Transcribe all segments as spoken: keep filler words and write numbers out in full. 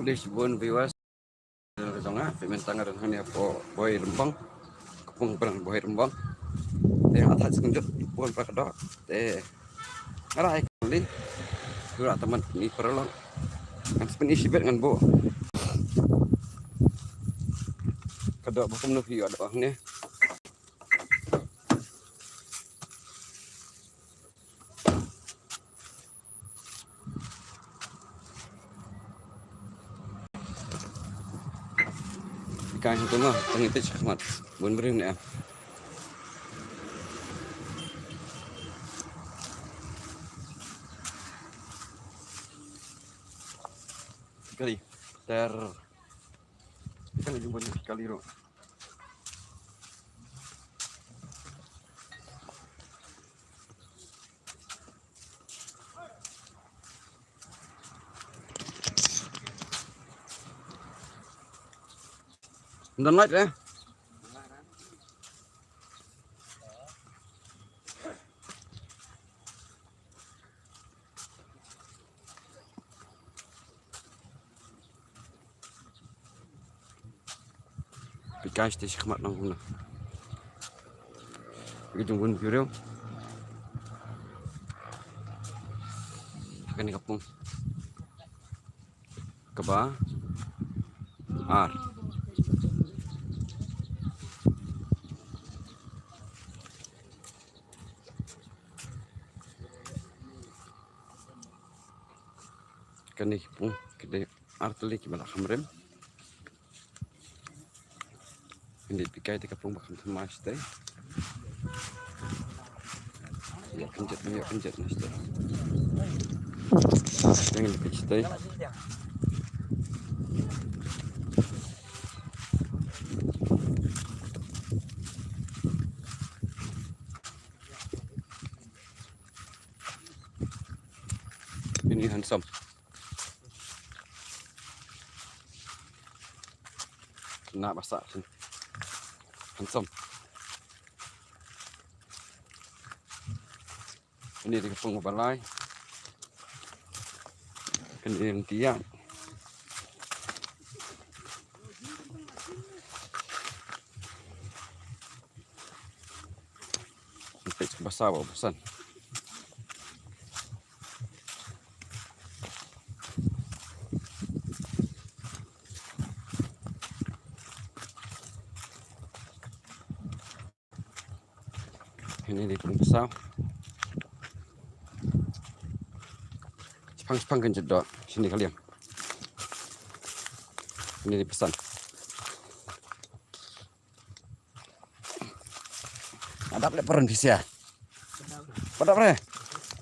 Khublei shibun viewers. Ka jong nga, phi mynta nga don hangne hapoh Bhoi Rymbong. Ka pung brand Bhoi Rymbong. Te nga thait sngewdut bun para ka doh. Te nga rai kali. Dura taman ni paralok. Ngan spin isi bet ngan bo. Ka doh ba kumno phi ïoh doh hangne. Ka hito ma, tangi te chakmat. Bun brin ya. Kali, ter. Kita lagi bun kali ro. Ym don light eh. Phi kai shatei shakhmat nang kumno. Phi jong bun phi riew. Kane ka pung kaba ar. Kane ki pung ki dei ar tylli kiba la kham rem. Ngi dei phi kai te ka pung ba kham thymmai shatei. Ïa kynjat, ïa kynjat na shatei. Ngi dei phi shatei. Ini handsome. Kena basak sini. Handsome. Ini dei ka pung ba lai. Kane dei ka tiak. Peit ka basa ba u bsan. Kane dei ka pung basa. Shipang shipang kan jot doh. Shini ka liang. Kane dei bsan. Adap le paron phi sia. Padap re.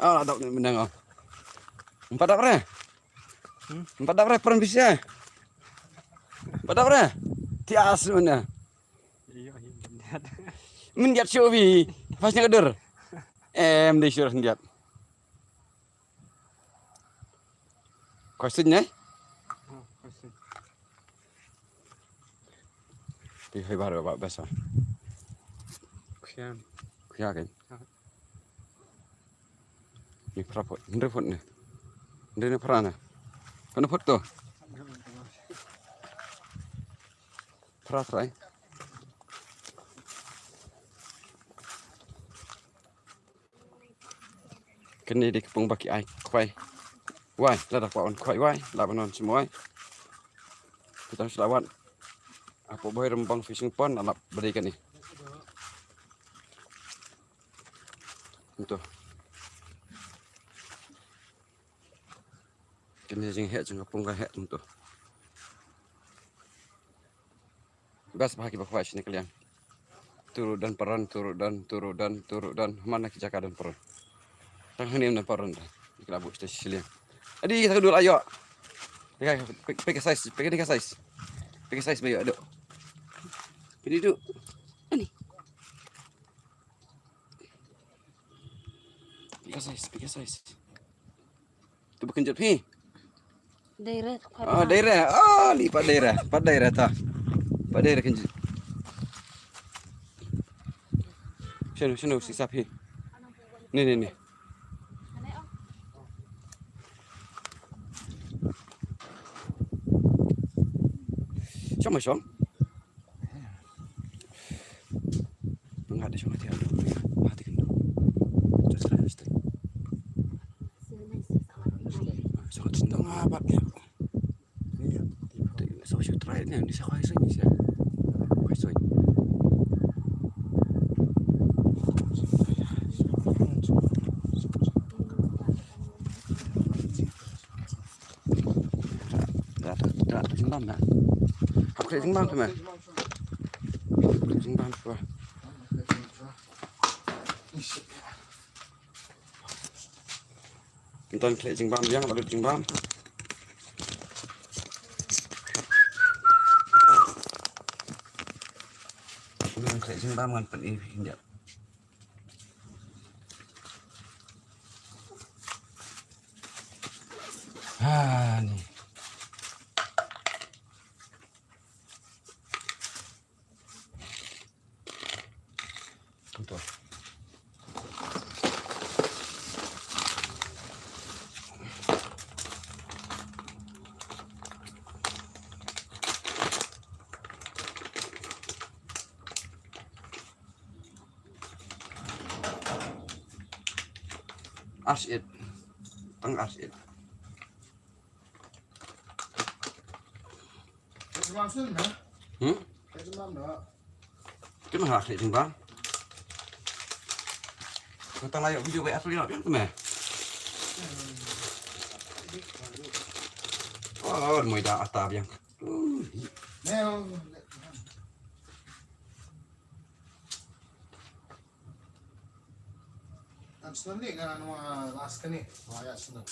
Ah, adap le menang oh. Padap re. Hmm? Padap re paron phi sia. Padap re. Tias mana. Mynjat shu bi. Pas nya dur. Em dei shu mynjat. Question ne? Ti hoi bar ba basa. Khuya. Khuya kan. Ni phra phot, hynrei phot ne. Hynrei ne phra ne. Kano phot to? Phra phra. Kane dei ka pung ba ki ai khwai wai, lada kwah wan khwai wai, lah ban wan sum wai. Kita selamat. Hapoh Bhoi Rymbong Fishing Pond, alap ba dei kane. Ento. Kane jing heh jing ka pung ka heh ento. Best ba ki ba khwai shini ka liang. Turu don paron, turu don, turu don, turu don. Mana ki jaka don paron. Tang hani don paron dah. Ki la buh shatei shi liang. Adi kita kedua ayo. Pika, pika, pika size, pika, pika size. Pika size bayo ado. Pini tu. Ani. Pika size, pika size. Tu ba kynjat phi. Dei re. Ah, dei re. Ah, li pat dei re. Pat dei re ta. Pat dei re kynjat. Shano, shano sisa phi. Ni, ni, ni. Shong ma shong. Nga da shong ati ado. Ati kendo. Just rest. Shong ati sendong abat ya. So shu try ne ni sa khoi soi ni sa. Khoi soi. Da da da jingbam na. Hap khleh jingbam tu me. Jingbam tu. Ntan khleh jingbam biang, balut jingbam. Ntan khleh jingbam ngan pyn-i phi khyndiat. Ha ni. Kumto. Arsh it. Tang arsh it. Hmm? Kin ha khleh jingbam. Ko ta la ïoh video ba asli ïoh biang tu me. Oh, moi da ata biang. Kan snem ni kan anu, ah, last kali. Wah, ya snem.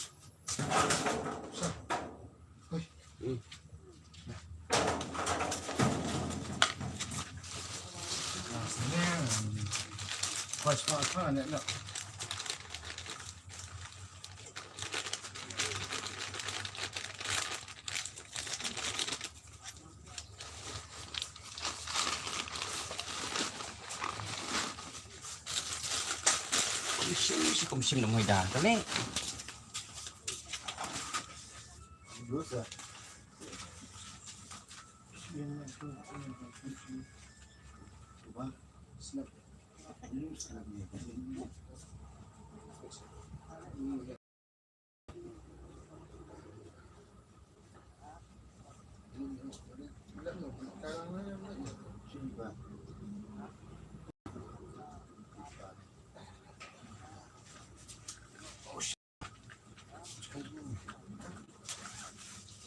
So. Oi. Hmm. Last kali. Pas, pas, pas, nak, nak. Kum shim, shi kum shim na moi da, kane.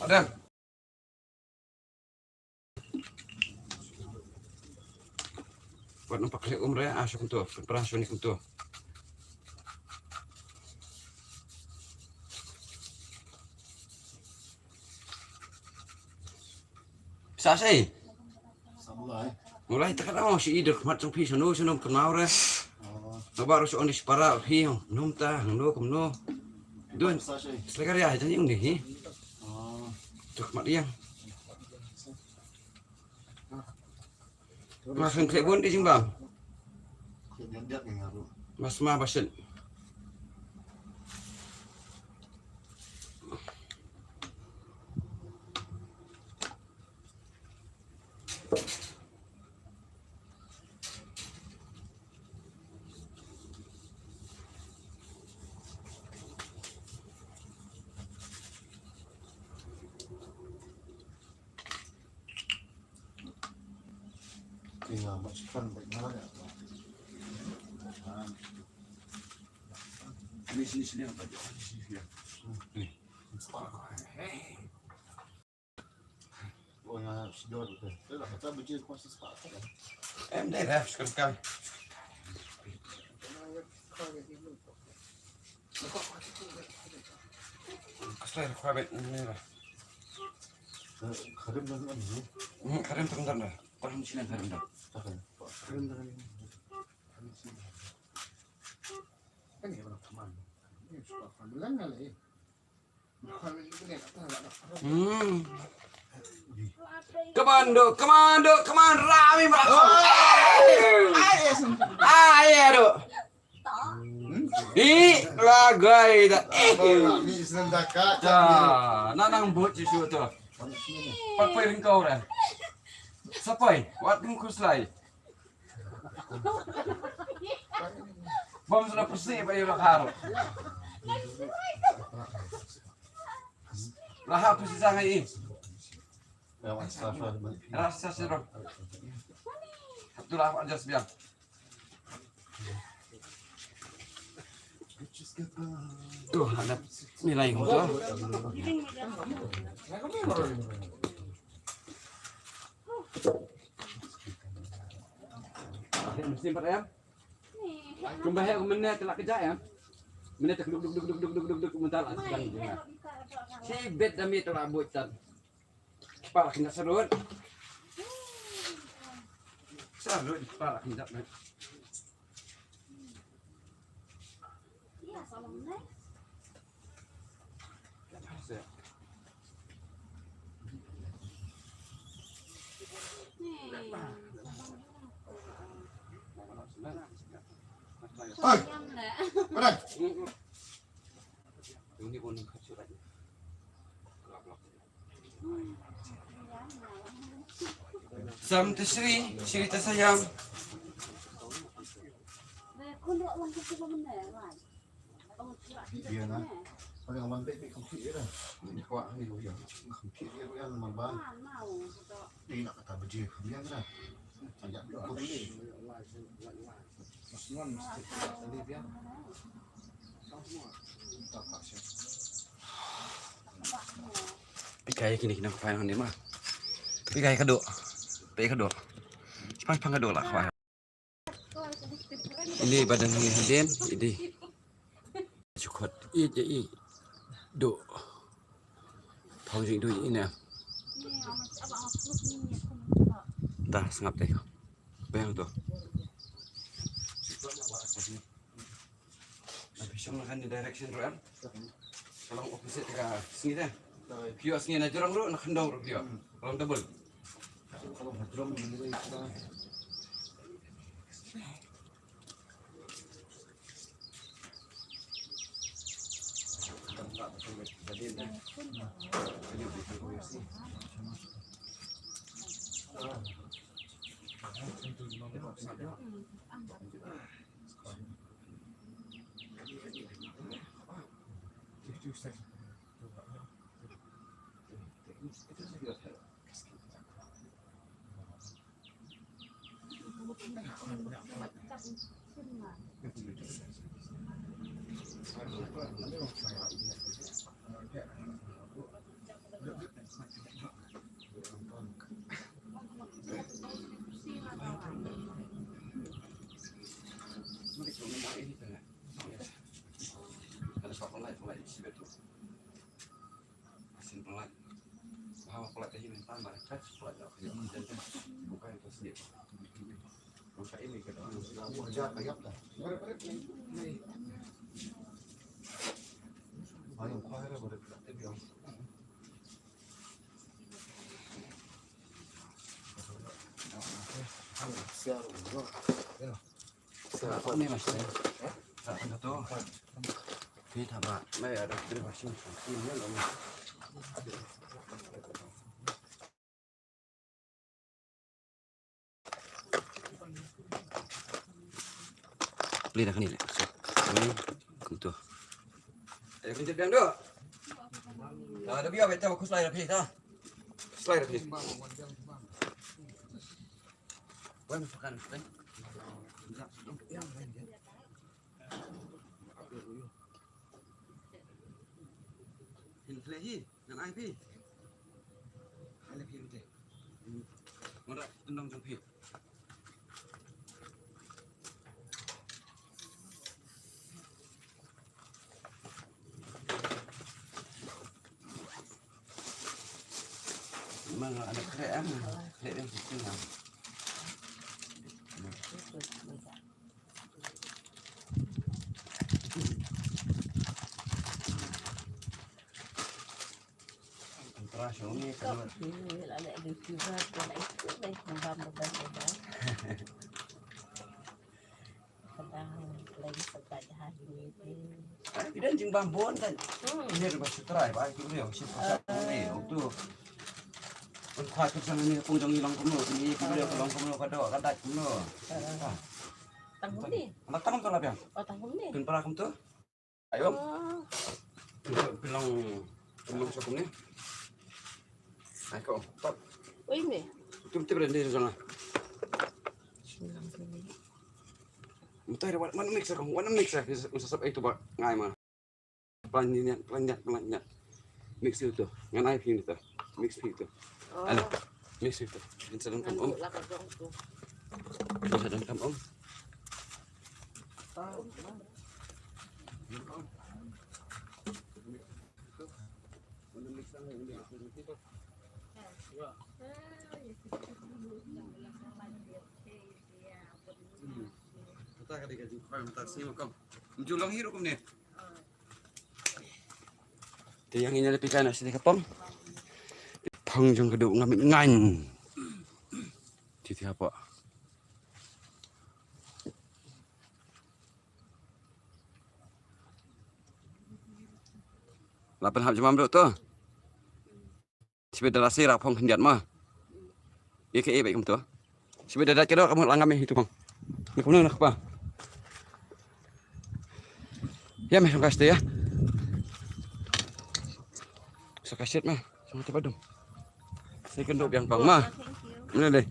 Adam. Wat nampak klik umre, ah, shu kumto, pra shu ni kumto. Sa sei. Mulai tekan awang shi idek mat jong phi shano shano kynmaw re. Nabar shu on di shipara phi hong num ta hong no kumno. Don. Selekar ya jani ung ni hi. Tuk mat yang. Mas kan khleh bun di jingbam. Mas ma basit. Em dei ref shkon kan. Kaslai requirement ni lah. Khadim dan kan ni. Hmm, khadim tengah dah. Kau sini khadim dah. Khadim tengah ni. Kan ni orang teman. Ni suka kan bilang kali. Hmm. Commando, commando, commando, rami ba. Ai, aduh. Di, lagai da. Eh. Rami senang dekat. Da, nanang bot jisu tu. Pak pering kau dah. Sa poi, wat kum khuslai. Bam sa la pyrsi ba ïa la khar. La ha pyrsi sa ngai i. Rasa sirap. Abdullah adjust biang. Tuh, ada nilai gua. Mesti empat em. Kumba he kumne telak kejap em. Mene tek duk duk duk duk duk duk duk duk mental sedang juga. Si bet dami telak buat tan. Kepala kena serut. Serut kepala kena. Oi. Parai. Sam te Sri, Sri te Sayam. Ïa na. Paling awan bek bek kempit ïa dah. Ni kwah ni ïa. Kempit ïa ïa man ba. Ni nak kata beje ïa dah. Ajak tu. Pikai kini kini pakai ni mah. Pikai kado. Pikai kado. Sepang sepang kado lah. Ini badan ni hadin, ini. Cukup. Ini, ini. Do. Pang jing do ini. Dah sengap teh. Bayang tu. Abi shong la kane direction ruh em. Ka long opposite ka sngi te. Phi ïoh sngi na jrong ruh na khyndew ruh phi ïoh. Ka long double. Play dah kani le. Kani, kani tu. Eh, kani tu biang tu. Ah, dah biar betul aku slide dah, ah. Slide dah. Wan, makan, eh. Hin khleh hi, ngan ai phi. Ai phi mte. Ngan rak tendang jong phi. Mang ada khleh am, khleh dia mesti am. Ai, phi don jingbam bun kan. Hmm. Ni ruh ba shu trai ba ki briew shu pasa ni tu. Pun khwai pun sang ni pun jong i long kumno, ni ki beliau ka long kumno, ka doh, ka dait kumno. Tang kumne. Anak tang kumto lah biang. Oh, tang kumne. Pun para kumto. Ayo. Oh. Pun long kumno sa kumne. Ai ko, top. Oi me. Tum tip rendi jong ah. Mutai wan mix ko, wan mix sa sap ai tu ba ngai ma. Plan ni, plan ni, plan ni. Mix ïa uto. Ngan ai phi uto. Mix phi uto. Oh. Ala. Mix phi uto. Phin sa donkam um. Phin sa donkam um. Mynta ka dei ka jingkhwai mynta sngi ma kong. Ym ju long hi ruh kumne. Te ïa ngi ïa le phi kai na sini ka pong. Pong jong ka duh ngam it ngain. Ti ti hapoh. La pynhap jumam duh to. Sibit da lasi ra phong khyndiat ma. Ïa ka e beit kumto. Sibit da dat ka dor ka mut la ngam ïa hitu phong. Ni kumno na kpa. Ïa me song ka site ïa. Song ka site me. Song ka badum. Sini kynduh biang pang ma. Thank you. Mene le.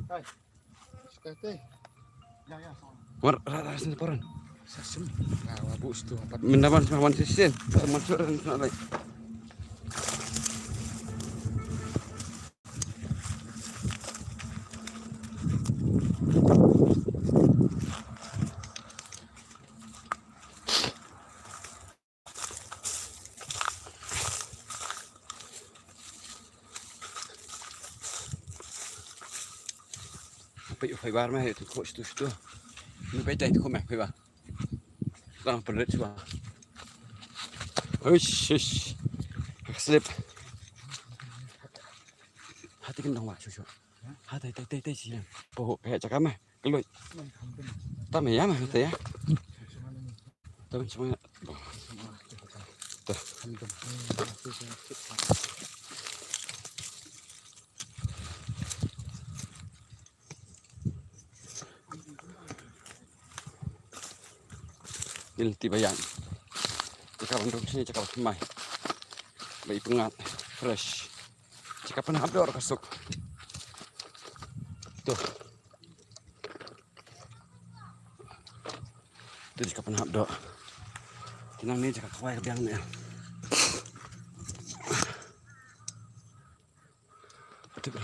War ra ra sin paran. Sasem. Nah, wa bu situ apa? Mendaman sama man sisin. Sama surat dan surat lain. Peit u Faibar me, tu ko situ situ. Ni peit tai tu ko me Faibar. Tang pelet sua. Hush, hush. Slip. Hati kin dong wa, shu shu. Hati, tai, tai, tai, sini. Po, kayak cakap mah. Keluar. Tama ya mah, hati ya. Tama cuma. Tuh. Nil ti bayan. Cakap bandung sini cakap mai. Bai pengat fresh. Cakap pynhap dor ka suk. Tuh. Tuh cakap pynhap dor. Tinang ni cakap kawai ka biang ni. Tuh.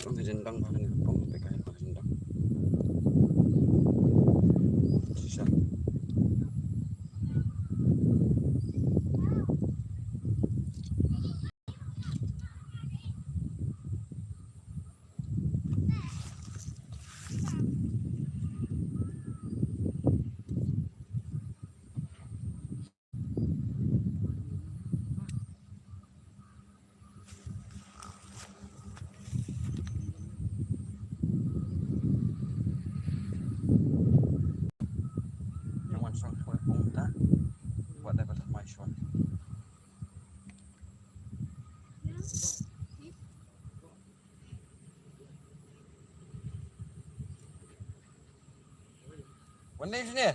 Ong ka jendang ba kane ka pom, peka ong ka jendang. Shisha. Yang wan shong shong pung ta. Wat da ba mai shong. Wan ni sini.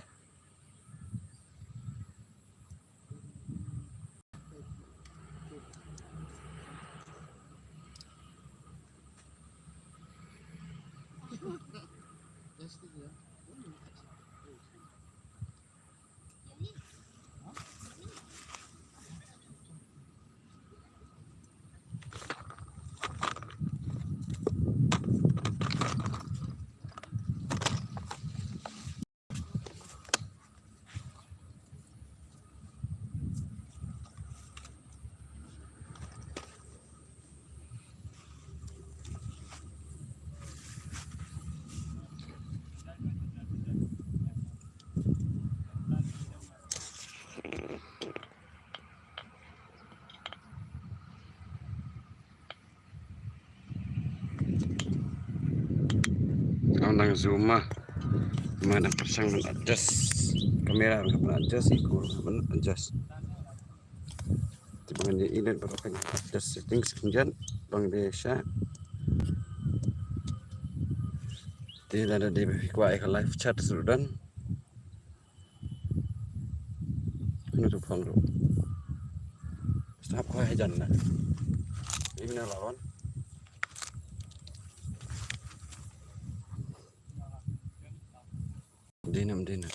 Zoom ma. Ma dang pyrshang ban adjust camera, ban adjust, ïa ka ban adjust. Te ba ngan ïa edit baroh kan adjust settings khyndiat ba ngan ïa shah. Te lada dei ba phi kwah ïa ka live chat ruh don. Kano tu phone ruh. Stop ko hajan na. Email la ron. Dinam dinam.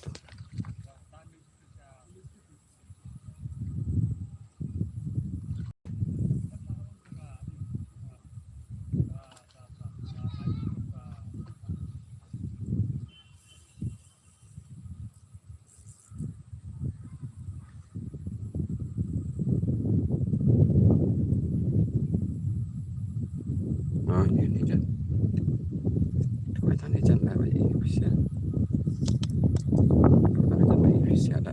Ah, ni, ni jan. Koi tang ni jan ba, ba i official. Koi tang ni jan ba i official da.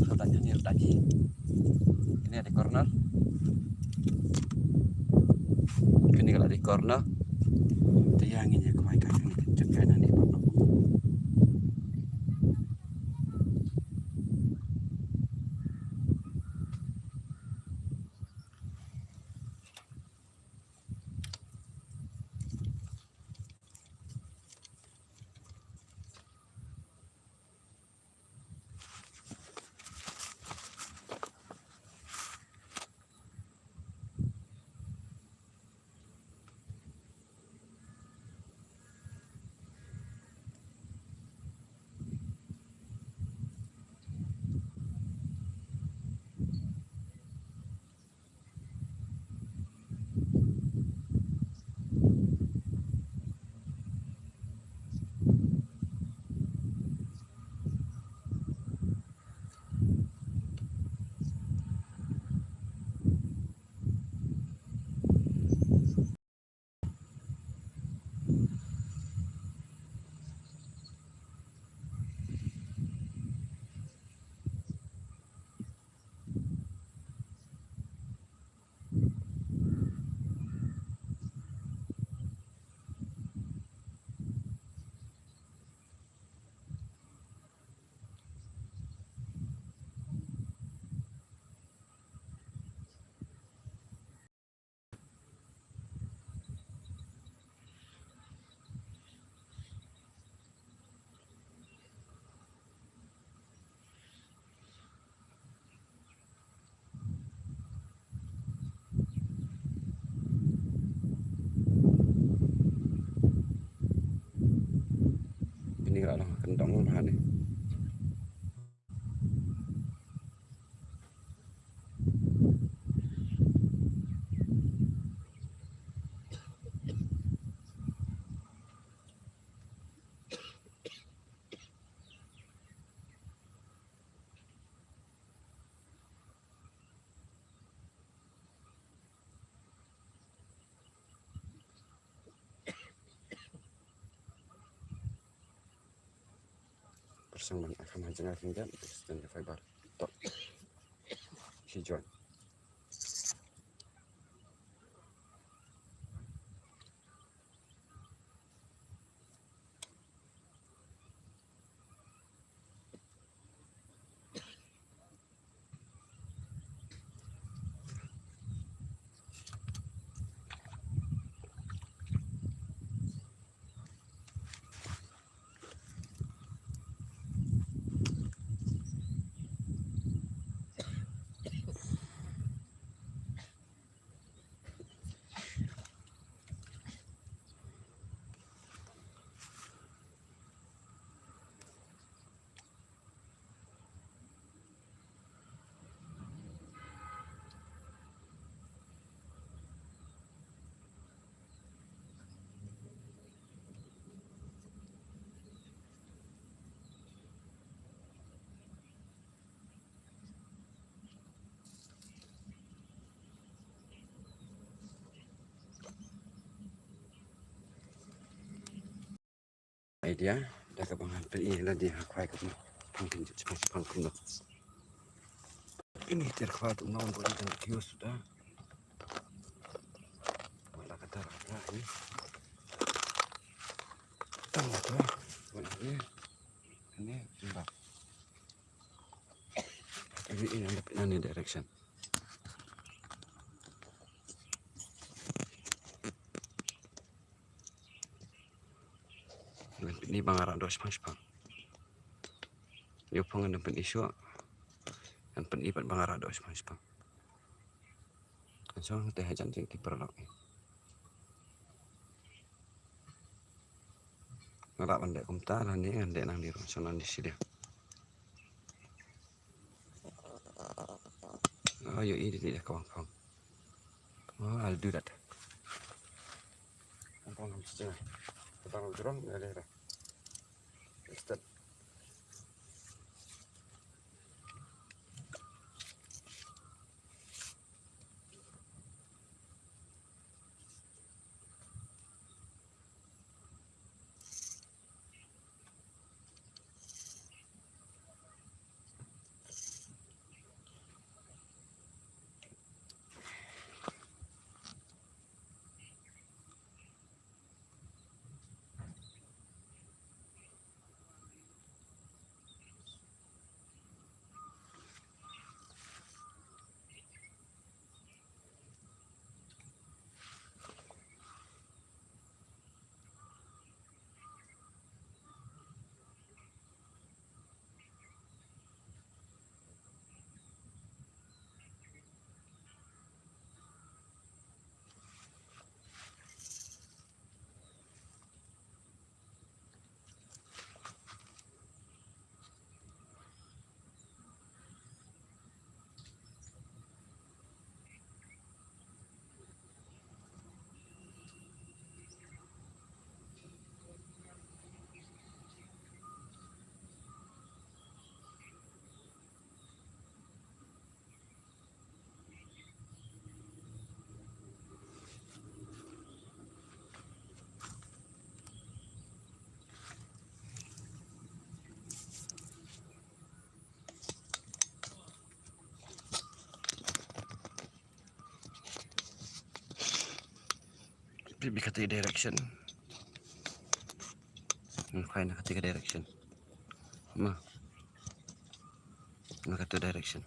Sa ta ni ta ji. Kini ada corner. Kini kalau di corner. Te ïa ngin ïa kawai ka kini kin jep ïa nani. Ini ka long kendong bha ni. Pyrshang ban ai kham ha jngai khyndiat, pyrshang ka fiber. Tok. Shi join. Idea da kaba ngan peit ïa lade ha khwai kaba pang pyn jut pang pyn. Ini ter khwai tu nong ko ni kan kios suda. Wala kata raka ni. Tang tu. Ini, ini, ini, ini direction. Ngan pyni ba nga rah doh shipang shipang. Ïoh pang ngan pyni shuh. Ngan pyni pat ba nga rah doh shipang shipang. Kan shuh te hajan jingtip paralok. Nga rah ban dei kumta lane ngan dei nang di ruh shuh nang di sida. Oh, ïohi dei dei ka wang phong. Oh, I'll do that. Phong phong sejeng. Phong phong jrong ya dei. Start. Phi, phi kata direction. Hmm, phi na kata direction. Ma. Na kata direction.